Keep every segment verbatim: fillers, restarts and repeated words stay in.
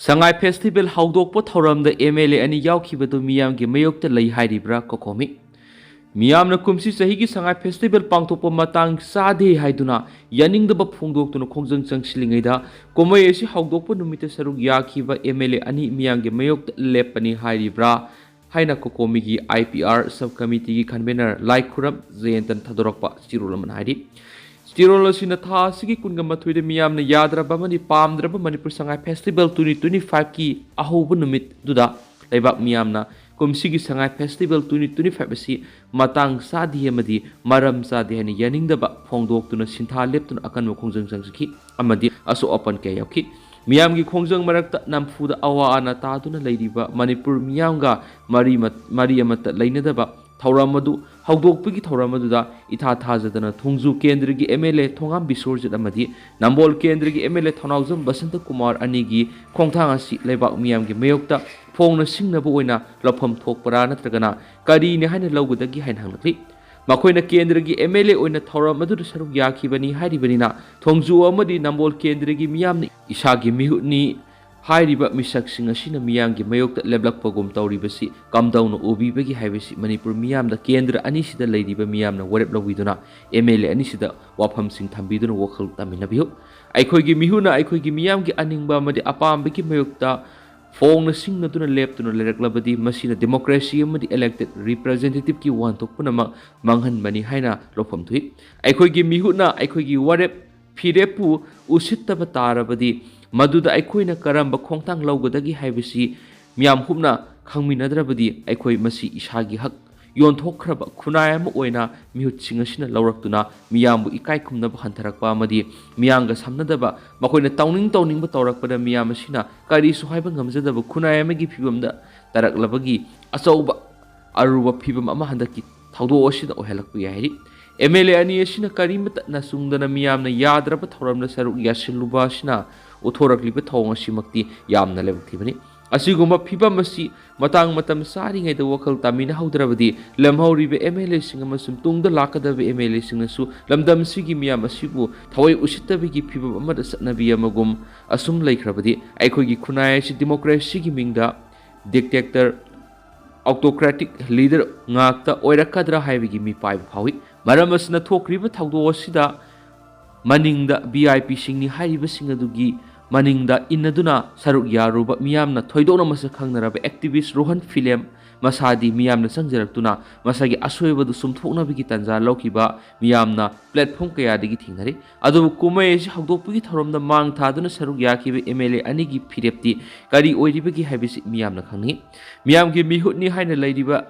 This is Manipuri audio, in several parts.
ꯁꯉꯥꯏ ꯐꯦꯁꯇꯤꯚꯦꯜ ꯍꯧꯗꯣꯛꯄ ꯊꯧꯔꯝꯗ ꯑꯦꯝ ꯑꯦꯜ ꯑꯦ ꯑꯅꯤ ꯌꯥꯎꯈꯤꯕꯗꯨ ꯃꯤꯌꯥꯝꯒꯤ ꯃꯥꯌꯣꯛꯇ ꯂꯩ ꯍꯥꯏꯔꯤꯕ꯭ꯔꯥ? ꯀꯣꯀꯣꯃꯤ꯫ ꯃꯤꯌꯥꯝꯅ ꯀꯨꯝꯁꯤ ꯆꯍꯤꯒꯤ ꯁꯉꯥꯏ ꯐꯦꯁꯇꯤꯚꯦꯜ ꯄꯥꯡꯊꯣꯛꯄ ꯃꯇꯥꯡ ꯆꯥꯗꯦ ꯍꯥꯏꯗꯨꯅ ꯌꯥꯅꯤꯡꯗꯕ ꯐꯣꯡꯗꯣꯛꯇꯨꯅ ꯈꯣꯡꯖꯪ ꯆꯪꯁꯤꯜꯂꯤꯉꯩꯗ, ꯀꯨꯝꯍꯩ ꯑꯁꯤ ꯍꯧꯗꯣꯛꯄ ꯅꯨꯃꯤꯠꯇ ꯁꯔꯨꯛ ꯌꯥꯈꯤꯕ ꯑꯦꯝ ꯑꯦꯜ ꯑꯦ ꯑꯅꯤ ꯃꯤꯌꯥꯝꯒꯤ ꯃꯥꯌꯣꯛꯇ ꯂꯦꯞꯄꯅꯤ ꯍꯥꯏꯔꯤꯕ꯭ꯔꯥ ꯍꯥꯏꯅ ꯀꯣꯀꯣꯃꯤꯒꯤ ꯑꯥꯏ ꯄꯤ ꯑꯥꯔ ꯁꯕ ꯀꯃꯤꯇꯤꯒꯤ ꯀꯟꯚꯦꯅꯔ ꯂꯥꯏꯈꯨꯔꯝ ꯖꯌꯦꯟꯇꯟ ꯊꯥꯗꯣꯔꯛꯄ ꯆꯦꯔꯣꯜ ꯑꯃꯅ ꯍꯥꯏꯔꯤ꯫ ꯆꯦꯔꯣꯜ ꯑꯁꯤꯅ ꯊꯥ ꯑꯁꯤꯒꯤ ꯀꯨꯟꯒ ꯃꯥꯊꯣꯏꯗ ꯃꯤꯌꯥꯝꯅ ꯌꯥꯗ꯭ꯔꯕ ꯑꯃꯗꯤ ꯄꯥꯝꯗ꯭ꯔꯕ Manipur Sangai festival twenty twenty ꯐꯥꯏꯚꯀꯤ ꯑꯍꯧꯕ ꯅꯨꯃꯤꯠꯇꯨꯗ ꯂꯩꯕꯥꯛ ꯃꯤꯌꯥꯝꯅ ꯀꯨꯝꯁꯤꯒꯤ ꯁꯉꯥꯏ ꯐꯦꯁꯇꯤꯚꯦꯜ ꯇ꯭ꯋꯦꯟꯇꯤ ꯇ꯭ꯋꯦꯟꯇꯤ ꯐꯥꯏꯚ ꯑꯁꯤ ꯃꯇꯥꯡ ꯆꯥꯗꯦ ꯑꯃꯗꯤ ꯃꯔꯝ ꯆꯥꯗꯦ ꯍꯥꯏꯅ ꯌꯥꯅꯤꯡꯗꯕ ꯐꯣꯡꯗꯣꯛꯇꯨꯅ ꯁꯤꯟꯊꯥ ꯂꯦꯞꯇꯨꯅ ꯑꯀꯟꯕ ꯈꯣꯡꯖꯪ ꯆꯪꯁꯤꯟꯈꯤ ꯑꯃꯗꯤ ꯑꯁꯣꯛ ꯑꯄꯟ ꯀꯌꯥ ꯌꯥꯎꯈꯤ꯫ ꯃꯤꯌꯥꯝꯒꯤ ꯈꯣꯡꯖꯪ ꯃꯔꯛꯇ ꯅꯝꯐꯨꯗ ꯑꯋꯥ ꯑꯅꯥ ꯇꯥꯗꯨꯅ ꯂꯩꯔꯤꯕ ꯃꯅꯤꯄꯨꯔ ꯃꯤꯌꯥꯝꯒ ꯃꯔꯤ ꯃ-, ꯃꯔꯤ ꯑꯃꯠꯇ ꯂꯩꯅꯗꯕ ꯊꯧꯔꯝ ꯑꯗꯨ ꯍꯧꯗꯣꯛꯄꯒꯤ ꯊꯧꯔꯝ ꯑꯗꯨꯗ ꯏꯊꯥ ꯊꯥꯖꯗꯅ ꯊꯣꯡꯖꯨ ꯀꯦꯟꯗ꯭ꯔꯒꯤ ꯑꯦꯝ ꯑꯦꯜ ꯑꯦ ꯊꯣꯉꯥꯝ ꯕꯤꯁꯣꯔꯖꯤꯠ ꯑꯃꯗꯤ ꯅꯝꯕꯣꯜ ꯀꯦꯟꯗ꯭ꯔꯒꯤ M L A Thounaojam Basanta Kumar ꯑꯅꯤꯒꯤ ꯈꯣꯡꯊꯥꯡ ꯑꯁꯤ ꯂꯩꯕꯥꯛ ꯃꯤꯌꯥꯝꯒꯤ ꯃꯥꯌꯣꯛꯇ ꯐꯣꯡꯅ ꯁꯤꯡꯅꯕ ꯑꯣꯏꯅ ꯂꯧꯐꯝ ꯊꯣꯛꯄ꯭ꯔꯥ ꯅꯠꯇ꯭ꯔꯒꯅ ꯀꯔꯤꯅꯤ ꯍꯥꯏꯅ ꯂꯧꯒꯗꯒꯦ ꯍꯥꯏꯅ ꯍꯪꯂꯛꯂꯤ꯫ ꯃꯈꯣꯏꯅ ꯀꯦꯟꯗ꯭ꯔꯒꯤ ꯑꯦꯝ ꯑꯦꯜ ꯑꯦ ꯑꯣꯏꯅ ꯊꯧꯔꯝ ꯑꯗꯨꯗ ꯁꯔꯨꯛ ꯌꯥꯈꯤꯕꯅꯤ ꯍꯥꯏꯔꯤꯕꯅꯤꯅ, ꯊꯣꯡꯖꯨ ꯑꯃꯗꯤ ꯅꯝꯕꯣꯜ ꯀꯦꯟꯗ꯭ꯔꯒꯤ ꯃꯤꯌꯥꯝꯅ ꯏꯁꯥꯒꯤ ꯃꯤꯍꯨꯠꯅꯤ ꯍꯥꯏꯔꯤꯕ ꯃꯤꯁꯛꯁꯤꯡ ꯑꯁꯤꯅ ꯃꯤꯌꯥꯝꯒꯤ ꯃꯥꯌꯣꯛꯇ ꯂꯦꯞꯂꯛꯄꯒꯨꯝ ꯇꯧꯔꯤꯕꯁꯤ ꯀꯝꯗꯧꯅ ꯎꯕꯤꯕꯒꯦ ꯍꯥꯏꯕꯁꯤ ꯃꯅꯤꯄꯨꯔ ꯃꯤꯌꯥꯝꯗ, ꯀꯦꯟꯗ꯭ꯔ ꯑꯅꯤꯁꯤꯗ ꯂꯩꯔꯤꯕ ꯃꯤꯌꯥꯝꯅ ꯋꯥꯔꯦꯞ ꯂꯧꯕꯤꯗꯨꯅ ꯑꯦꯝ ꯑꯦꯜ ꯑꯦ ꯑꯅꯤꯁꯤꯗ ꯋꯥꯐꯝꯁꯤꯡ ꯊꯝꯕꯤꯗꯨꯅ ꯋꯥꯈꯜ ꯇꯥꯃꯤꯟꯅꯕꯤꯌꯨ꯫ ꯑꯩꯈꯣꯏꯒꯤ ꯃꯤꯍꯨꯠꯅ ꯑꯩꯈꯣꯏꯒꯤ ꯃꯤꯌꯥꯝꯒꯤ ꯑꯅꯤꯡꯕ ꯑꯃꯗꯤ ꯑꯄꯥꯝꯕꯒꯤ ꯃꯥꯌꯣꯛꯇ ꯐꯣꯡꯅ ꯁꯤꯡꯅꯗꯨꯅ ꯂꯦꯞꯇꯨꯅ ꯂꯩꯔꯛꯂꯕꯗꯤ ꯃꯁꯤꯅ ꯗꯦꯃꯣꯀ꯭ꯔꯦꯁꯤ ꯑꯃꯗꯤ ꯏꯂꯦꯛꯇꯦꯗ ꯔꯤꯄ꯭ꯔꯖꯦꯟꯇꯦꯇꯤꯚꯀꯤ ꯋꯥꯍꯟꯊꯣꯛ ꯄꯨꯝꯅꯃꯛ ꯃꯥꯡꯍꯟꯕꯅꯤ ꯍꯥꯏꯅ ꯂꯧꯐꯝ ꯊꯣꯛꯏ꯫ ꯑꯩꯈꯣꯏꯒꯤ ꯃꯤꯍꯨꯠꯅ ꯑꯩꯈꯣꯏꯒꯤ ꯋꯥꯔꯦꯞ ꯐꯤꯔꯦꯞꯄꯨ ꯎꯁꯤꯠꯇꯕ ꯇꯥꯔꯕꯗꯤ, ꯃꯗꯨꯗ ꯑꯩꯈꯣꯏꯅ ꯀꯔꯝꯕ ꯈꯣꯡꯊꯥꯡ ꯂꯧꯒꯗꯒꯦ ꯍꯥꯏꯕꯁꯤ ꯃꯤꯌꯥꯝ ꯍꯨꯞꯅ ꯈꯪꯃꯤꯟꯅꯗ꯭ꯔꯕꯗꯤ, ꯑꯩꯈꯣꯏ ꯃꯁꯤ ꯏꯁꯥꯒꯤ ꯍꯛ ꯌꯣꯟꯊꯣꯛꯈ꯭ꯔꯕ ꯈꯨꯟꯅꯥꯏ ꯑꯃ ꯑꯣꯏꯅ ꯃꯤꯍꯨꯠꯁꯤꯡ ꯑꯁꯤꯅ ꯂꯧꯔꯛꯇꯨꯅ ꯃꯤꯌꯥꯝꯕꯨ ꯏꯀꯥꯏ ꯈꯨꯝꯅꯕ ꯍꯟꯊꯔꯛꯄ ꯑꯃꯗꯤ ꯃꯤꯌꯥꯝꯒ ꯁꯝꯅꯗꯕ, ꯃꯈꯣꯏꯅ ꯇꯧꯅꯤꯡ ꯇꯧꯅꯤꯡꯕ ꯇꯧꯔꯛꯄꯗ ꯃꯤꯌꯥꯝ ꯑꯁꯤꯅ ꯀꯔꯤꯁꯨ ꯍꯥꯏꯕ ꯉꯝꯖꯗꯕ ꯈꯨꯟꯅꯥꯏ ꯑꯃꯒꯤ ꯐꯤꯕꯝꯗ ꯇꯥꯔꯛꯂꯕꯒꯤ ꯑꯆꯧꯕ ꯑꯔꯨꯕ ꯐꯤꯕꯝ ꯑꯃ ꯍꯟꯗꯛꯀꯤ ꯊꯧꯗꯣꯛ ꯑꯁꯤꯅ ꯑꯣꯏꯍꯜꯂꯛꯄ ꯌꯥꯏ ꯍꯥꯏꯔꯤ꯫ ꯑꯦꯝ ꯑꯦꯜ ꯑꯦ ꯑꯅꯤ ꯑꯁꯤꯅ ꯀꯔꯤꯃꯠꯇ ꯅꯆꯨꯡꯗꯅ ꯃꯤꯌꯥꯝꯅ ꯌꯥꯗ꯭ꯔꯕ ꯊꯧꯔꯝꯗ ꯁꯔꯨꯛ ꯌꯥꯁꯤꯜꯂꯨꯕ ꯑꯁꯤꯅ ꯎꯠꯊꯣꯔꯛꯂꯤꯕ ꯊꯧꯑꯣꯡ ꯑꯁꯤꯃꯛꯇꯤ ꯌꯥꯝꯅ ꯂꯥꯏꯕꯛ ꯊꯤꯕꯅꯤ꯫ ꯑꯁꯤꯒꯨꯝꯕ ꯐꯤꯕꯝ ꯑꯁꯤ ꯃꯇꯥꯡ ꯃꯇꯝ ꯆꯥꯔꯤꯉꯩꯗ ꯋꯥꯈꯜ ꯇꯥꯃꯤꯟꯅꯍꯧꯗ꯭ꯔꯕꯗꯤ ꯂꯦꯝꯍꯧꯔꯤꯕ ꯑꯦꯝ ꯑꯦꯜ ꯑꯦꯁꯤꯡ ꯑꯃꯁꯨꯡ ꯇꯨꯡꯗ ꯂꯥꯛꯀꯗꯕ ꯑꯦꯝ ꯑꯦꯜ ꯑꯦꯁꯤꯡꯅꯁꯨ ꯂꯝꯗꯝꯁꯤꯒꯤ ꯃꯤꯌꯥꯝ ꯑꯁꯤꯕꯨ ꯊꯑꯣꯏ ꯎꯁꯤꯠꯇꯕꯒꯤ ꯐꯤꯕꯝ ꯑꯃꯗ ꯆꯠꯅꯕꯤ ꯑꯃꯒꯨꯝ ꯑꯁꯨꯝ ꯂꯩꯈ꯭ꯔꯕꯗꯤ ꯑꯩꯈꯣꯏꯒꯤ ꯈꯨꯟꯅꯥꯏ ꯑꯁꯤ ꯗꯤꯃꯣꯀ꯭ꯔꯦꯁꯤꯒꯤ ꯃꯤꯡꯗ dictator, autocratic leader ꯉꯥꯛꯇ ꯑꯣꯏꯔꯛꯀꯗ꯭ꯔꯥ ꯍꯥꯏꯕꯒꯤ ꯃꯤꯄꯥꯏꯕ ꯐꯥꯎꯏ꯫ ꯃꯔꯝ ꯑꯁꯤꯅ ꯊꯣꯛꯈ꯭ꯔꯤꯕ ꯊꯧꯗꯣꯛ ꯑꯁꯤꯗ ꯃꯅꯤꯡꯗ ꯚꯤ ꯑꯥꯏ ꯄꯤꯁꯤꯡꯅꯤ ꯍꯥꯏꯔꯤꯕꯁꯤꯡ ꯑꯗꯨꯒꯤ ꯃꯅꯤꯡꯗ ꯏꯟꯅꯗꯨꯅ ꯁꯔꯨꯛ ꯌꯥꯔꯨꯕ ꯃꯤꯌꯥꯝꯅ ꯊꯣꯏꯗꯣꯛꯅ ꯃꯁꯛ ꯈꯪꯅꯔꯕ activist ꯔꯣꯍꯟ ꯐꯤꯂꯦꯝ ꯃꯁꯥꯗꯤ ꯃꯤꯌꯥꯝꯅ ꯆꯪꯖꯔꯛꯇꯨꯅ ꯃꯁꯥꯒꯤ ꯑꯁꯣꯏꯕꯗꯨ ꯆꯨꯝꯊꯣꯛꯅꯕꯒꯤ ꯇꯥꯟꯖꯥ ꯂꯧꯈꯤꯕ ꯃꯤꯌꯥꯝꯅ platform ꯀꯌꯥꯗꯒꯤ ꯊꯦꯡꯅꯔꯤ꯫ ꯑꯗꯨꯕꯨ ꯀꯨꯝꯍꯩ ꯑꯁꯤ ꯍꯧꯗꯣꯛꯄꯒꯤ ꯊꯧꯔꯝꯗ ꯃꯥꯡ ꯊꯥꯗꯨꯅ ꯁꯔꯨꯛ ꯌꯥꯈꯤꯕ ꯑꯦꯝ ꯑꯦꯜ ꯑꯦ ꯑꯅꯤꯒꯤ ꯐꯤꯔꯦꯞꯇꯤ ꯀꯔꯤ ꯑꯣꯏꯔꯤꯕꯒꯦ ꯍꯥꯏꯕꯁꯤ ꯃꯤꯌꯥꯝꯅ ꯈꯪꯅꯤꯡꯏ꯫ ꯃꯤꯌꯥꯝꯒꯤ ꯃꯤꯍꯨꯠꯅꯤ ꯍꯥꯏꯅ ꯂꯩꯔꯤꯕ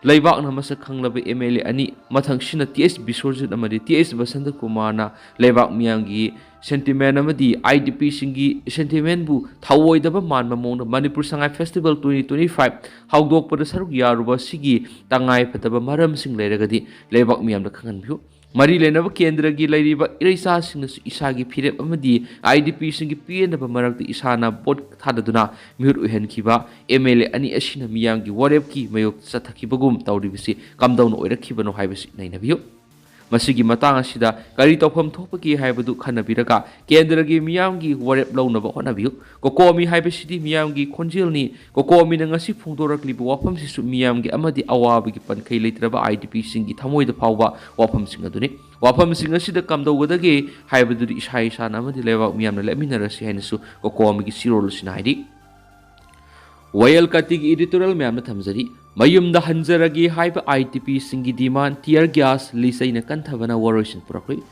ꯂꯩꯕꯥꯛꯅ ꯃꯁꯛ ꯈꯪꯂꯕ ꯑꯦꯝ ꯑꯦꯜ ꯑꯦ ꯑꯅꯤ, ꯃꯊꯪꯁꯤꯅ ꯇꯤ ꯑꯩꯆ ꯕꯤꯁ꯭ꯋꯖꯤꯠ ꯑꯃꯗꯤ ꯇꯤ ꯑꯩꯆ ꯕꯁꯟꯇ ꯀꯨꯃꯥꯔꯅ ꯂꯩꯕꯥꯛ ꯃꯤꯌꯥꯝꯒꯤ sentiment ꯑꯃꯗꯤ ꯑꯥꯏ ꯗꯤ ꯄꯤꯁꯤꯡꯒꯤ sentimentꯕꯨ ꯊꯧꯑꯣꯏꯗꯕ ꯃꯥꯟꯕ ꯃꯑꯣꯡꯗ Manipur Sangai festival twenty twenty five ꯍꯧꯗꯣꯛꯄꯗ ꯁꯔꯨꯛ ꯌꯥꯔꯨꯕ ꯑꯁꯤꯒꯤ ꯇꯉꯥꯏ ꯐꯗꯕ ꯃꯔꯝꯁꯤꯡ ꯂꯩꯔꯒꯗꯤ ꯂꯩꯕꯥꯛ ꯃꯤꯌꯥꯝꯗ ꯈꯪꯍꯟꯕꯤꯌꯨ꯫ ꯃꯔꯤ ꯂꯩꯅꯕ ꯀꯦꯟꯗ꯭ꯔꯒꯤ ꯂꯩꯔꯤꯕ ꯏꯔꯩꯆꯥꯁꯤꯡꯅꯁꯨ ꯏꯁꯥꯒꯤ ꯐꯤꯔꯦꯞ ꯑꯃꯗꯤ ꯑꯥꯏ ꯗꯤ ꯄꯤꯁꯤꯡꯒꯤ ꯄꯦꯟꯅꯕ ꯃꯔꯛꯇ ꯏꯁꯥꯅ ꯚꯣꯠ ꯊꯥꯗꯗꯨꯅ ꯃꯤꯍꯨꯠ ꯑꯣꯏꯍꯟꯈꯤꯕ ꯑꯦꯝ ꯑꯦꯜ ꯑꯦ ꯑꯅꯤ ꯑꯁꯤꯅ ꯃꯤꯌꯥꯝꯒꯤ ꯋꯥꯔꯦꯞꯀꯤ ꯃꯥꯌꯣꯛꯇ ꯆꯠꯊꯈꯤꯕꯒꯨꯝ ꯇꯧꯔꯤꯕꯁꯤ ꯀꯝꯗꯧꯅ ꯑꯣꯏꯔꯛꯈꯤꯕꯅꯣ ꯍꯥꯏꯕꯁꯤ ꯅꯩꯅꯕꯤꯌꯨ꯫ ꯃꯁꯤꯒꯤ ꯃꯇꯥꯡ ꯑꯁꯤꯗ ꯀꯔꯤ ꯇꯧꯐꯝ ꯊꯣꯛꯄꯒꯦ ꯍꯥꯏꯕꯗꯨ ꯈꯟꯅꯕꯤꯔꯒ ꯀꯦꯟꯗ꯭ꯔꯒꯤ ꯃꯤꯌꯥꯝꯒꯤ ꯋꯥꯔꯦꯞ ꯂꯧꯅꯕ ꯍꯣꯠꯅꯕꯤꯌꯨ꯫ ꯀꯣꯀꯣꯃꯤ ꯍꯥꯏꯕꯁꯤꯗꯤ ꯃꯤꯌꯥꯝꯒꯤ ꯈꯣꯟꯖꯦꯜꯅꯤ꯫ ꯀꯣꯀꯣꯃꯤꯅ ꯉꯁꯤ ꯐꯣꯡꯗꯣꯔꯛꯂꯤꯕ ꯋꯥꯐꯝꯁꯤꯁꯨ ꯃꯤꯌꯥꯝꯒꯤ ꯑꯃꯗꯤ ꯑꯋꯥꯕꯒꯤ ꯄꯟꯈꯩ ꯂꯩꯇ꯭ꯔꯕ ꯑꯥꯏ ꯗꯤ ꯄꯤꯁꯤꯡꯒꯤ ꯊꯃꯣꯏꯗ ꯐꯥꯎꯕ ꯋꯥꯐꯝꯁꯤꯡ ꯑꯗꯨꯅꯤ꯫ ꯋꯥꯐꯝꯁꯤꯡ ꯑꯁꯤꯗ ꯀꯝꯗꯧꯒꯗꯒꯦ ꯍꯥꯏꯕꯗꯨꯗꯤ ꯏꯁꯥ ꯏꯁꯥꯅ ꯑꯃꯗꯤ ꯂꯩꯕꯥꯛ ꯃꯤꯌꯥꯝꯅ ꯂꯦꯞꯃꯤꯟꯅꯔꯁꯤ ꯍꯥꯏꯅꯁꯨ ꯀꯣꯀꯣꯃꯤꯒꯤ ꯆꯦꯔꯣꯜ ꯑꯁꯤꯅ ꯍꯥꯏꯔꯤ꯫ ꯋꯥꯌꯦꯜ ꯀꯥꯇꯤꯒꯤ editorial ꯃꯌꯥꯝꯗ ꯊꯝꯖꯔꯤ꯫ ꯃꯌꯨꯝꯗ ꯍꯟꯖꯔꯒꯦ ꯍꯥꯏꯕ I D ꯄꯤꯁꯤꯡꯒꯤ demand tear gas ꯂꯤꯆꯩꯅ ꯀꯟꯊꯕꯅ ꯋꯥꯔꯣꯏꯁꯤꯟ ꯄꯨꯔꯛꯂꯤ꯫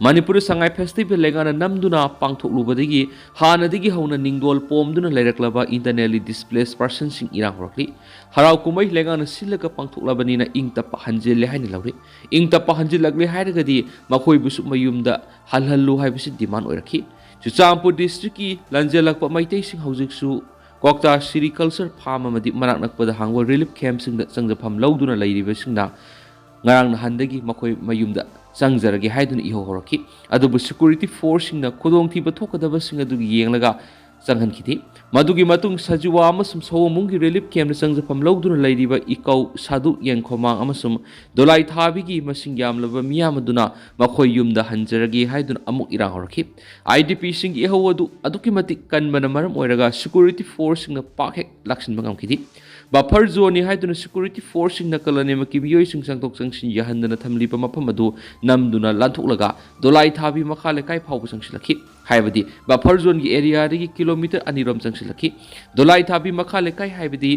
ꯃꯅꯤꯄꯨꯔꯗ ꯁꯉꯥꯏ festival ꯂꯩꯉꯥꯛꯅ ꯅꯝꯗꯨꯅ ꯄꯥꯡꯊꯣꯛꯂꯨꯕꯗꯒꯤ ꯍꯥꯟꯅꯗꯒꯤ ꯍꯧꯅ ꯅꯤꯡꯗꯣꯜ ꯄꯣꯝꯗꯨꯅ ꯂꯩꯔꯛꯂꯕ internally displaced personꯁꯤꯡ ꯏꯔꯥꯡ ꯍꯧꯔꯛꯂꯤ꯫ ꯍꯔꯥꯎ ꯀꯨꯝꯍꯩ ꯂꯩꯉꯥꯛꯅ ꯁꯤꯜꯂꯒ ꯄꯥꯡꯊꯣꯛꯂꯕꯅꯤꯅ ꯏꯪ ꯇꯞꯄ ꯍꯟꯖꯤꯜꯂꯦ ꯍꯥꯏꯅ ꯂꯧꯔꯤ꯫ ꯏꯪ ꯇꯞꯄ ꯍꯟꯖꯤꯜꯂꯛꯂꯦ ꯍꯥꯏꯔꯒꯗꯤ ꯃꯈꯣꯏꯕꯨꯁꯨ ꯃꯌꯨꯝꯗ ꯍꯜꯍꯜꯂꯨ ꯍꯥꯏꯕꯁꯤ demand ꯑꯣꯏꯔꯛꯈꯤ꯫ ꯆꯨꯔꯆꯥꯟꯄꯨꯔ districtꯀꯤ ꯂꯟꯖꯦꯜꯂꯛꯄ ꯃꯩꯇꯩꯁꯤꯡ ꯍꯧꯖꯤꯛꯁꯨ ꯀ꯭ꯋꯥꯛꯇꯥ sericulture farm ꯑꯃꯗꯤ ꯃꯅꯥꯛ ꯅꯛꯄꯗ ꯍꯥꯡꯕ relief campꯁꯤꯡꯗ ꯆꯪꯖꯐꯝ ꯂꯧꯗꯨꯅ ꯂꯩꯔꯤꯕꯁꯤꯡꯅ ꯉꯔꯥꯡ ꯅꯍꯥꯟꯗꯒꯤ ꯃꯈꯣꯏ ꯃꯌꯨꯝꯗ ꯆꯪꯖꯔꯒꯦ ꯍꯥꯏꯗꯨꯅ ꯏꯍꯧ ꯍꯧꯔꯛꯈꯤ꯫ ꯑꯗꯨꯕꯨ security forceꯁꯤꯡꯅ ꯈꯨꯗꯣꯡꯊꯤꯕ ꯊꯣꯛꯀꯗꯕꯁꯤꯡ ꯑꯗꯨ ꯌꯦꯡꯂꯒ ꯆꯪꯍꯟꯈꯤꯗꯦ꯫ ꯃꯗꯨꯒꯤ ꯃꯇꯨꯡ ꯁꯖꯤꯋꯥ ꯑꯃꯁꯨꯡ ꯁꯑꯣꯝꯕꯨꯡꯒꯤ ꯔꯤꯂꯤꯐ ꯀꯦꯝꯞꯇ ꯆꯪꯖꯐꯝ ꯂꯧꯗꯨꯅ ꯂꯩꯔꯤꯕ ꯏꯀꯧ, ꯁꯥꯗꯨ, ꯌꯦꯡꯈꯣꯃꯥꯡ ꯑꯃꯁꯨꯡ ꯗꯣꯂꯥꯏ ꯊꯥꯕꯤꯒꯤ ꯃꯁꯤꯡ ꯌꯥꯝꯂꯕ ꯃꯤꯌꯥꯝ ꯑꯗꯨꯅ ꯃꯈꯣꯏ ꯌꯨꯝꯗ ꯍꯟꯖꯔꯒꯦ ꯍꯥꯏꯗꯨꯅ ꯑꯃꯨꯛ ꯏꯔꯥꯡ ꯍꯧꯔꯛꯈꯤ꯫ ꯑꯥꯏ ꯗꯤ ꯄꯤꯁꯤꯡꯒꯤ ꯏꯍꯧ ꯑꯗꯨ ꯑꯗꯨꯛꯀꯤ ꯃꯇꯤꯛ ꯀꯟꯕꯅ ꯃꯔꯝ ꯑꯣꯏꯔꯒ ꯁꯦꯀ꯭ꯌꯨꯔꯤꯇꯤ ꯐꯣꯔꯁꯁꯤꯡꯅ ꯄꯥꯛ ꯍꯦꯛ ꯂꯥꯛꯁꯤꯟꯕ ꯉꯝꯈꯤꯗꯦ꯫ ꯕꯐꯔ ꯖꯣꯟꯅꯤ ꯍꯥꯏꯗꯨꯅ ꯁꯦꯀ꯭ꯌꯨꯔꯤꯇꯤ ꯐꯣꯔꯁꯁꯤꯡꯅ ꯀꯂꯟ ꯅꯤꯃꯛꯀꯤ ꯃꯤꯑꯣꯏꯁꯤꯡ ꯆꯪꯊꯣꯛ ꯆꯪꯁꯤꯟ ꯌꯥꯍꯟꯗꯅ ꯊꯝꯂꯤꯕ ꯃꯐꯝ ꯑꯗꯨ ꯅꯝꯗꯨꯅ ꯂꯥꯟꯊꯣꯛꯂꯒ ꯗꯣꯂꯥꯏ ꯊꯥꯕꯤ ꯃꯈꯥ ꯂꯩꯀꯥꯏ ꯐꯥꯎꯕ ꯆꯪꯁꯤꯜꯂꯛꯈꯤ꯫ ꯍꯥꯏꯕꯗꯤ ꯕꯐꯔ ꯖꯣꯟꯒꯤ ꯑꯦꯔꯤꯌꯥꯗꯒꯤ ꯀꯤꯂꯣꯃꯤꯇꯔ ꯑꯅꯤꯔꯣꯝ ꯆꯪꯁꯤꯜꯂꯛꯈꯤ꯫ ꯗꯣꯂꯥꯏ ꯊꯥꯕꯤ ꯃꯈꯥ ꯂꯩꯀꯥꯏ ꯍꯥꯏꯕꯗꯤ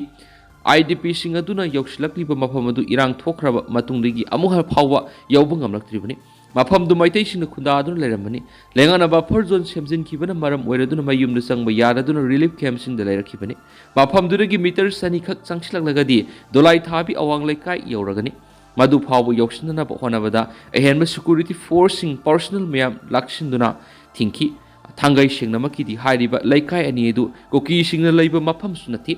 ꯑꯥꯏ ꯗꯤ ꯄꯤꯁꯤꯡ ꯑꯗꯨꯅ ꯌꯧꯁꯤꯜꯂꯛꯂꯤꯕ ꯃꯐꯝ ꯑꯗꯨ ꯏꯔꯥꯡ ꯊꯣꯛꯈ꯭ꯔꯕ ꯃꯇꯨꯡꯗꯒꯤ ꯑꯃꯨꯛ ꯍꯟꯅ ꯐꯥꯎꯕ ꯌꯧꯕ ꯉꯝꯂꯛꯇ꯭ꯔꯤꯕꯅꯤ꯫ ꯃꯐꯝꯗꯨ ꯃꯩꯇꯩꯁꯤꯡꯅ ꯈꯨꯟꯗꯥꯗꯨꯅ ꯂꯩꯔꯝꯕꯅꯤ꯫ ꯂꯩꯉꯥꯛꯅ ꯕꯐꯔ ꯖꯣꯟ ꯁꯦꯝꯖꯤꯟꯈꯤꯕꯅ ꯃꯔꯝ ꯑꯣꯏꯔꯗꯨꯅ ꯃꯌꯨꯝꯗ ꯆꯪꯕ ꯌꯥꯗꯗꯨꯅ ꯔꯤꯂꯤꯐ ꯀꯦꯝꯞꯁꯤꯡꯗ ꯂꯩꯔꯛꯈꯤꯕꯅꯤ꯫ ꯃꯐꯝꯗꯨꯗꯒꯤ ꯃꯤꯇꯔ ꯆꯅꯤꯈꯛ ꯆꯪꯁꯤꯜꯂꯛꯂꯒꯗꯤ ꯗꯣꯂꯥꯏ ꯊꯥꯕꯤ ꯑꯋꯥꯡ ꯂꯩꯀꯥꯏ ꯌꯧꯔꯒꯅꯤ꯫ ꯃꯗꯨ ꯐꯥꯎꯕ ꯌꯧꯁꯤꯟꯅꯅꯕ ꯍꯣꯠꯅꯕꯗ ꯑꯍꯦꯟꯕ ꯁꯦꯀ꯭ꯌꯨꯔꯤꯇꯤ ꯐꯣꯔꯁꯁꯤꯡ ꯄꯔꯁꯣꯅꯦꯜ ꯃꯌꯥꯝ ꯂꯥꯛꯁꯤꯟꯗꯨꯅ ꯊꯤꯡꯈꯤ꯫ ꯊꯥꯡꯒꯩ ꯁꯦꯡꯅꯃꯛꯀꯤꯗꯤ ꯍꯥꯏꯔꯤꯕ ꯂꯩꯀꯥꯏ ꯑꯅꯤ ꯑꯗꯨ ꯀꯨꯀꯤꯁꯤꯡꯅ ꯂꯩꯕ ꯃꯐꯝꯁꯨ ꯅꯠꯇꯦ,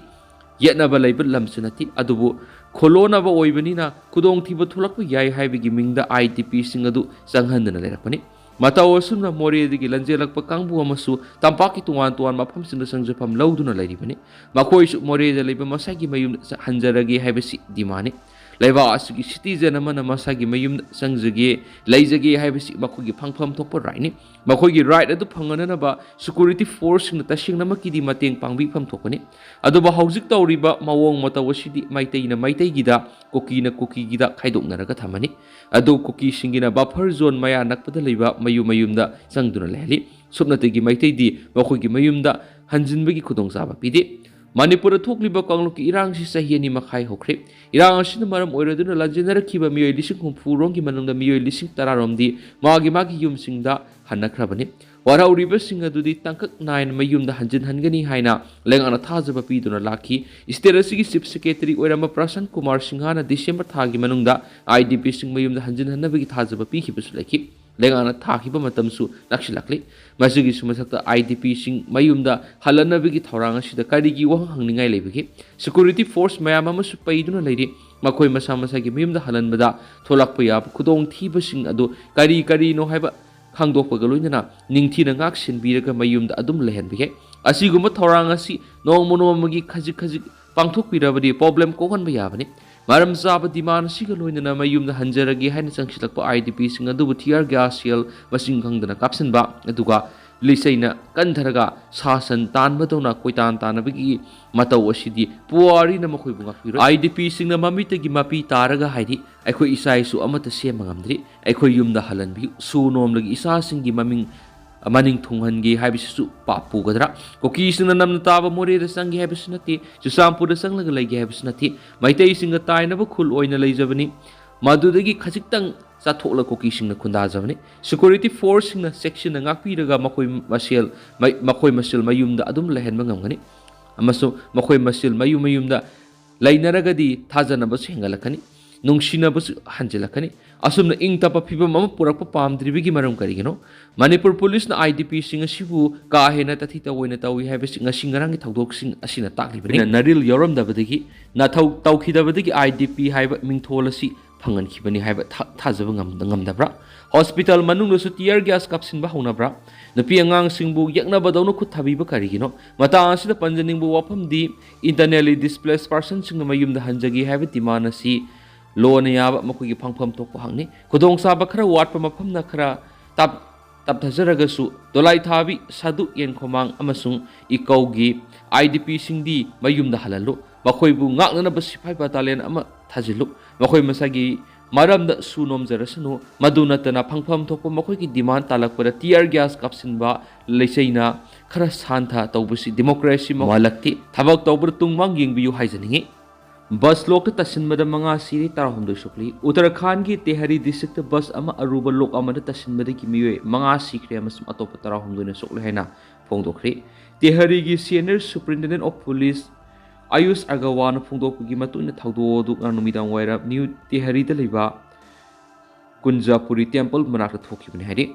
ꯌꯦꯠꯅꯕ ꯂꯩꯕ ꯂꯝꯁꯨ ꯅꯠꯇꯦ, ꯑꯗꯨꯕꯨ ꯈꯣꯜꯂꯣꯟꯅꯕ ꯑꯣꯏꯕꯅꯤꯅ ꯈꯨꯗꯣꯡꯊꯤꯕ ꯊꯣꯛꯂꯛꯄ ꯌꯥꯏ ꯍꯥꯏꯕꯒꯤ ꯃꯤꯡꯗ ꯑꯥꯏ ꯗꯤ ꯄꯤꯁꯤꯡ ꯑꯗꯨ ꯆꯪꯍꯟꯗꯅ ꯂꯩꯔꯛꯄꯅꯤ꯫ ꯃꯇꯧ ꯑꯁꯨꯝꯅ ꯃꯣꯔꯦꯗꯒꯤ ꯂꯟꯖꯦꯜꯂꯛꯄ ꯀꯥꯡꯕꯨ ꯑꯃꯁꯨ ꯇꯝꯄꯥꯛꯀꯤ ꯇꯣꯉꯥꯟ ꯇꯣꯉꯥꯟꯕ ꯃꯐꯝꯁꯤꯡꯗ ꯆꯪꯖꯐꯝ ꯂꯧꯗꯨꯅ ꯂꯩꯔꯤꯕꯅꯤ꯫ ꯃꯈꯣꯏꯁꯨ ꯃꯣꯔꯦꯗ ꯂꯩꯕ ꯃꯁꯥꯒꯤ ꯃꯌꯨꯝꯗ ꯍꯟꯖꯔꯒꯦ ꯍꯥꯏꯕꯁꯤ ꯗꯤꯃꯥꯟꯅꯤ꯫ ꯂꯩꯕꯥꯛ ꯑꯁꯤꯒꯤ ꯁꯤꯇꯤꯖꯟ ꯑꯃꯅ ꯃꯁꯥꯒꯤ ꯃꯌꯨꯝꯗ ꯆꯪꯖꯒꯦ, ꯂꯩꯖꯒꯦ ꯍꯥꯏꯕꯁꯤ ꯃꯈꯣꯏꯒꯤ ꯐꯪꯐꯝ ꯊꯣꯛꯄ ꯔꯥꯏꯠꯅꯤ꯫ ꯃꯈꯣꯏꯒꯤ ꯔꯥꯏꯠ ꯑꯗꯨ ꯐꯪꯅꯅꯕ ꯁꯦꯀ꯭ꯌꯨꯔꯤꯇꯤ ꯐꯣꯔꯁꯁꯤꯡꯅ ꯇꯁꯦꯡꯅꯃꯛꯀꯤꯗꯤ ꯃꯇꯦꯡ ꯄꯥꯡꯕꯤꯐꯝ ꯊꯣꯛꯄꯅꯤ꯫ ꯑꯗꯨꯕꯨ ꯍꯧꯖꯤꯛ ꯇꯧꯔꯤꯕ ꯃꯑꯣꯡ ꯃꯇꯧ ꯑꯁꯤꯗꯤ ꯃꯩꯇꯩꯅ ꯃꯩꯇꯩꯒꯤꯗ, ꯀꯨꯀꯤꯅ ꯀꯨꯀꯤꯒꯤꯗ ꯈꯥꯏꯗꯣꯛꯅꯔꯒ ꯊꯝꯃꯅꯤ꯫ ꯑꯗꯨ ꯀꯨꯀꯤꯁꯤꯡꯒꯤꯅ ꯕꯐꯔ ꯖꯣꯟ ꯃꯌꯥ ꯅꯛꯄꯗ ꯂꯩꯕ ꯃꯌꯨꯝ ꯃꯌꯨꯝꯗ ꯆꯪꯗꯨꯅ ꯂꯩꯍꯜꯂꯤ꯫ ꯁꯨꯞꯅꯇꯒꯤ ꯃꯩꯇꯩꯗꯤ ꯃꯈꯣꯏꯒꯤ ꯃꯌꯨꯝꯗ ꯍꯟꯖꯤꯟꯕꯒꯤ ꯈꯨꯗꯣꯡꯆꯥꯕ ꯄꯤꯗꯦ꯫ ꯃꯅꯤꯄꯨꯔꯗ ꯊꯣꯛꯂꯤꯕ ꯀꯥꯡꯂꯨꯞꯀꯤ ꯏꯔꯥꯡꯁꯤ ꯆꯍꯤ ꯑꯅꯤ ꯃꯈꯥꯏ ꯍꯧꯈ꯭ꯔꯦ꯫ ꯏꯔꯥꯡ ꯑꯁꯤꯅ ꯃꯔꯝ ꯑꯣꯏꯔꯗꯨꯅ ꯂꯥꯟꯖꯦꯟꯅꯔꯛꯈꯤꯕ ꯃꯤꯑꯣꯏ ꯂꯤꯁꯤꯡ ꯍꯨꯝꯐꯨ ꯔꯣꯝꯒꯤ ꯃꯅꯨꯡꯗ ꯃꯤꯑꯣꯏ ꯂꯤꯁꯤꯡ ꯇꯔꯥ ꯔꯣꯝꯗꯤ ꯃꯥꯒꯤ ꯃꯥꯒꯤ ꯌꯨꯝꯁꯤꯡꯗ ꯍꯟꯅꯈ꯭ꯔꯕꯅꯤ꯫ ꯋꯥꯔꯍꯧꯔꯤꯕꯁꯤꯡ ꯑꯗꯨꯗꯤ ꯇꯥꯡꯀꯛ ꯅꯥꯏꯅ ꯃꯌꯨꯝꯗ ꯍꯟꯖꯤꯟꯍꯟꯒꯅꯤ ꯍꯥꯏꯅ ꯂꯩꯉꯥꯛꯅ ꯊꯥꯖꯕ ꯄꯤꯗꯨꯅ ꯂꯥꯛꯈꯤ꯫ ꯁ꯭ꯇꯦꯠ ꯑꯁꯤꯒꯤ ꯆꯤꯐ ꯁꯦꯀ꯭ꯔꯦꯇꯔꯤ ꯑꯣꯏꯔꯝꯕ ꯄ꯭ꯔꯁꯥꯟ ꯀꯨꯃꯥꯔ ꯁꯤꯡꯍꯅ ꯗꯤꯁꯦꯝꯕꯔ ꯊꯥꯒꯤ ꯃꯅꯨꯡꯗ ꯑꯥꯏ ꯗꯤ ꯄꯤꯁꯤꯡ ꯃꯌꯨꯝꯗ ꯍꯟꯖꯤꯟꯍꯟꯅꯕꯒꯤ ꯊꯥꯖꯕ ꯄꯤꯈꯤꯕꯁꯨ ꯂꯩꯈꯤ꯫ ꯂꯩꯉꯥꯛꯅ ꯊꯥꯈꯤꯕ ꯃꯇꯝꯁꯨ ꯅꯛꯁꯤꯜꯂꯛꯂꯤ꯫ ꯃꯁꯤꯒꯤꯁꯨ ꯃꯊꯛꯇ ꯑꯥꯏ ꯗꯤ ꯄꯤꯁꯤꯡ ꯃꯌꯨꯝꯗ ꯍꯜꯂꯟꯅꯕꯒꯤ ꯊꯧꯔꯥꯡ ꯑꯁꯤꯗ ꯀꯔꯤꯒꯤ ꯋꯥꯍꯪ ꯍꯪꯅꯤꯡꯉꯥꯏ ꯂꯩꯕꯒꯦ? ꯁꯦꯀ꯭ꯌꯨꯔꯤꯇꯤ ꯐꯣꯔꯁ ꯃꯌꯥꯝ ꯑꯃꯁꯨ ꯄꯩꯗꯨꯅ ꯂꯩꯔꯤ꯫ ꯃꯈꯣꯏ ꯃꯁꯥ ꯃꯁꯥꯒꯤ ꯃꯌꯨꯝꯗ ꯍꯜꯍꯟꯕꯗ ꯊꯣꯛꯂꯛꯄ ꯌꯥꯕ ꯈꯨꯗꯣꯡꯊꯤꯕꯁꯤꯡ ꯑꯗꯨ ꯀꯔꯤ ꯀꯔꯤꯅꯣ ꯍꯥꯏꯕ ꯈꯪꯗꯣꯛꯄꯒ ꯂꯣꯏꯅꯅ ꯅꯤꯡꯊꯤꯅ ꯉꯥꯛ ꯁꯦꯟꯕꯤꯔꯒ ꯃꯌꯨꯝꯗ ꯑꯗꯨꯝ ꯂꯩꯍꯟꯕ ꯌꯥꯏ꯫ ꯑꯁꯤꯒꯨꯝꯕ ꯊꯧꯔꯥꯡ ꯑꯁꯤ ꯅꯣꯡꯃ ꯅꯣꯡꯃꯒꯤ ꯈꯖꯤꯛ ꯈꯖꯤꯛ ꯄꯥꯡꯊꯣꯛꯄꯤꯔꯕꯗꯤ problem ꯀꯣꯛꯍꯟꯕ ꯌꯥꯕꯅꯤ꯫ ꯃꯔꯝ ꯆꯥꯕ demand ꯑꯁꯤꯒ ꯂꯣꯏꯅꯅ ꯃꯌꯨꯝꯗ ꯍꯟꯖꯔꯒꯦ ꯍꯥꯏꯅ ꯆꯪꯁꯤꯜꯂꯛꯄ IDPꯁꯤꯡ ꯑꯗꯨꯕꯨ tear gas shell ꯃꯁꯤꯡ ꯈꯪꯗꯅ ꯀꯥꯞꯁꯤꯟꯕ, ꯑꯗꯨꯒ ꯂꯤꯆꯩꯅ ꯀꯟꯊꯔꯒ ꯁꯥ ꯁꯟ ꯇꯥꯟꯕꯗꯧꯅ ꯀꯣꯏꯇꯥꯟ ꯇꯥꯟꯅꯕꯒꯤ ꯃꯇꯧ ꯑꯁꯤꯗꯤ ꯄꯨꯋꯥꯔꯤꯅ ꯃꯈꯣꯏꯕꯨ ꯉꯥꯛꯄꯤꯔꯣꯏ꯫ IDPꯁꯤꯡꯅ ꯃꯃꯤꯠꯇꯒꯤ ꯃꯄꯤ ꯇꯥꯔꯒ ꯍꯥꯏꯔꯤ, "ꯑꯩꯈꯣꯏ ꯏꯆꯥ ꯏꯁꯨ ꯑꯃꯠꯇ ꯁꯦꯝꯕ ꯉꯝꯗ꯭ꯔꯤ, ꯑꯩꯈꯣꯏ ꯌꯨꯝꯗ ꯍꯜꯍꯟꯕꯤꯌꯨ, ꯁꯨ ꯅꯣꯝꯂꯒ ꯏꯆꯥꯁꯤꯡꯒꯤ ꯃꯃꯤꯡ ꯃꯅꯤꯡ ꯊꯨꯡꯍꯟꯒꯦ ꯍꯥꯏꯕꯁꯤꯁꯨ ꯄꯥꯞ ꯄꯨꯒꯗ꯭ꯔꯥ?" ꯀꯨꯀꯤꯁꯤꯡꯅ ꯅꯝꯅ ꯇꯥꯕ ꯃꯣꯔꯦꯗ ꯆꯪꯒꯦ ꯍꯥꯏꯕꯁꯨ ꯅꯠꯇꯦ, ꯆꯨꯔꯆꯥꯟꯄꯨꯔꯗ ꯆꯪꯂꯒ ꯂꯩꯒꯦ ꯍꯥꯏꯕꯁꯨ ꯅꯠꯇꯦ꯫ ꯃꯩꯇꯩꯁꯤꯡꯒ ꯇꯥꯏꯅꯕ ꯈꯨꯜ ꯑꯣꯏꯅ ꯂꯩꯖꯕꯅꯤ꯫ ꯃꯗꯨꯗꯒꯤ ꯈꯖꯤꯛꯇꯪ ꯆꯠꯊꯣꯛꯂꯒ ꯀꯨꯀꯤꯁꯤꯡꯅ ꯈꯨꯟꯗꯥꯖꯕꯅꯤ꯫ Security forceꯁꯤꯡꯅ ꯆꯦꯛꯁꯤꯟꯅ ꯉꯥꯛꯄꯤꯔꯒ ꯃꯈꯣꯏ ꯃꯁꯦꯜ, ꯃꯩ-, ꯃꯈꯣꯏ ꯃꯁꯦꯜ ꯃꯌꯨꯝꯗ ꯑꯗꯨꯝ ꯂꯩꯍꯟꯕ ꯉꯝꯒꯅꯤ꯫ ꯑꯃꯁꯨꯡ ꯃꯈꯣꯏ ꯃꯁꯦꯜ ꯃꯌꯨꯝ ꯃꯌꯨꯝꯗ ꯂꯩꯅꯔꯒꯗꯤ ꯊꯥꯖꯅꯕꯁꯨ ꯍꯦꯟꯒꯠꯂꯛꯀꯅꯤ, ꯅꯨꯡꯁꯤꯅꯕꯁꯨ ꯍꯟꯖꯤꯜꯂꯛꯀꯅꯤ꯫ ꯑꯁꯨꯝꯅ ꯏꯪ ꯇꯞꯄ ꯐꯤꯕꯝ ꯑꯃ ꯄꯨꯔꯛꯄ ꯄꯥꯝꯗ꯭ꯔꯤꯕꯒꯤ ꯃꯔꯝ ꯀꯔꯤꯒꯤꯅꯣ? ꯃꯅꯤꯄꯨꯔ ꯄꯨꯂꯤꯁꯅ IDPꯁꯤꯡ ꯑꯁꯤꯕꯨ ꯀꯥ ꯍꯦꯟꯅ ꯇꯊꯤ ꯇꯑꯣꯏꯅ ꯇꯧꯏ ꯍꯥꯏꯕꯁꯤ ꯉꯁꯤ ꯉꯔꯥꯡꯒꯤ ꯊꯧꯗꯣꯛꯁꯤꯡ ꯑꯁꯤꯅ ꯇꯥꯛꯂꯤꯕꯅꯤ꯫ ꯅꯔꯤꯜ ꯌꯥꯎꯔꯝꯗꯕꯗꯒꯤ, ꯅꯊꯧ ꯇꯧꯈꯤꯗꯕꯗꯒꯤ IDP ꯍꯥꯏꯕ ꯃꯤꯡꯊꯣꯜ ꯑꯁꯤ ꯐꯪꯍꯟꯈꯤꯕꯅꯤ ꯍꯥꯏꯕ ꯊꯥ-, ꯊꯥꯖꯕ ꯉꯝ-, ꯉꯝꯗꯕ꯭ꯔꯥ? ꯍꯣꯁꯄꯤꯇꯥꯜ ꯃꯅꯨꯡꯗꯁꯨ tear gas ꯀꯥꯞꯁꯤꯟꯕ ꯍꯧꯅꯕ꯭ꯔꯥ? ꯅꯨꯄꯤ ꯑꯉꯥꯡꯁꯤꯡꯕꯨ ꯌꯦꯛꯅꯕꯗꯧꯅ ꯈꯨꯠ ꯊꯥꯕꯤꯕ ꯀꯔꯤꯒꯤꯅꯣ? ꯃꯇꯥꯡ ꯑꯁꯤꯗ ꯄꯟꯖꯅꯤꯡꯕ ꯋꯥꯐꯝꯗꯤ, internally displaced personꯁꯤꯡꯅ ꯃꯌꯨꯝꯗ ꯍꯟꯖꯒꯦ ꯍꯥꯏꯕ demand ꯑꯁꯤ ꯂꯣꯅ ꯌꯥꯕ ꯃꯈꯣꯏꯒꯤ ꯐꯪꯐꯝ ꯊꯣꯛꯄ ꯍꯛꯅꯤ꯫ ꯈꯨꯗꯣꯡꯆꯥꯕ ꯈꯔ ꯋꯥꯠꯄ ꯃꯐꯝꯅ ꯈꯔ ꯇꯞ-, ꯇꯞꯊꯖꯔꯒꯁꯨ, ꯗꯣꯂꯥꯏꯊꯥꯕꯤ, ꯁꯥꯗꯨ, ꯌꯦꯟꯈꯣꯃꯥꯡ ꯑꯃꯁꯨꯡ ꯏꯀꯧꯒꯤ IDPꯁꯤꯡꯗꯤ ꯃꯌꯨꯝꯗ ꯍꯜꯍꯜꯂꯨ꯫ ꯃꯈꯣꯏꯕꯨ ꯉꯥꯛꯅꯅꯕ ꯁꯤꯐꯥꯏ battalion ꯑꯃ ꯊꯥꯖꯤꯜꯂꯨ꯫ ꯃꯈꯣꯏ ꯃꯁꯥꯒꯤ ꯃꯔꯝꯗ ꯁꯨ ꯅꯣꯝꯖꯔꯁꯅꯨ꯫ ꯃꯗꯨ ꯅꯠꯇꯅ ꯐꯪꯐꯝ ꯊꯣꯛꯄ ꯃꯈꯣꯏꯒꯤ demand ꯇꯥꯜꯂꯛꯄꯗ tear gas ꯀꯥꯞꯁꯤꯟꯕ, ꯂꯩꯆꯩꯅ ꯈꯔ ꯁꯥꯟꯊ ꯇꯧꯕꯁꯤ democracy ꯃꯥꯜꯂꯛꯇꯦ꯫ ꯊꯕꯛ ꯇꯧꯕꯗ ꯇꯨꯡ ꯃꯥꯡ ꯌꯦꯡꯕꯤꯌꯨ ꯍꯥꯏꯖꯅꯤꯡꯏ꯫ Bus lockꯇ ꯇꯥꯁꯤꯟꯕꯗ ꯃꯉꯥ ꯁꯤꯔꯦ, ꯇꯔꯥꯍꯨꯝꯗꯣꯏ ꯁꯣꯛꯂꯤ꯫ ꯎꯠꯇꯔꯈꯥꯟꯗꯒꯤ ꯇꯦꯍꯔꯤ districtꯇ bus ꯑꯃ ꯑꯔꯨꯕ lock ꯑꯃꯗ ꯇꯥꯁꯤꯟꯕꯗꯒꯤ ꯃꯤꯑꯣꯏ ꯃꯉꯥ ꯁꯤꯈ꯭ꯔꯦ ꯑꯃꯁꯨꯡ ꯑꯇꯣꯞꯄ ꯇꯔꯥꯍꯨꯝꯗꯣꯏꯅ ꯁꯣꯛꯂꯦ ꯍꯥꯏꯅ ꯐꯣꯡꯗꯣꯛꯈ꯭ꯔꯤ꯫ ꯇꯦꯍꯔꯤꯒꯤ Senior Superintendent of Police ꯑꯌꯨꯁ ꯑꯒꯋꯥꯅ ꯐꯣꯡꯗꯣꯛꯄꯒꯤ ꯃꯇꯨꯡ ꯏꯟꯅ ꯊꯧꯗꯣꯛ ꯑꯗꯨ ꯉꯔꯥꯡ ꯅꯨꯃꯤꯗꯥꯡ ꯋꯥꯏꯔꯝ ꯅ꯭ꯌꯨ ꯇꯦꯍꯔꯤꯗ ꯂꯩꯕ ꯀꯨꯟꯖꯥꯄꯨꯔꯤ temple ꯃꯅꯥꯛꯇ ꯊꯣꯛꯈꯤꯕꯅꯤ ꯍꯥꯏꯔꯤ꯫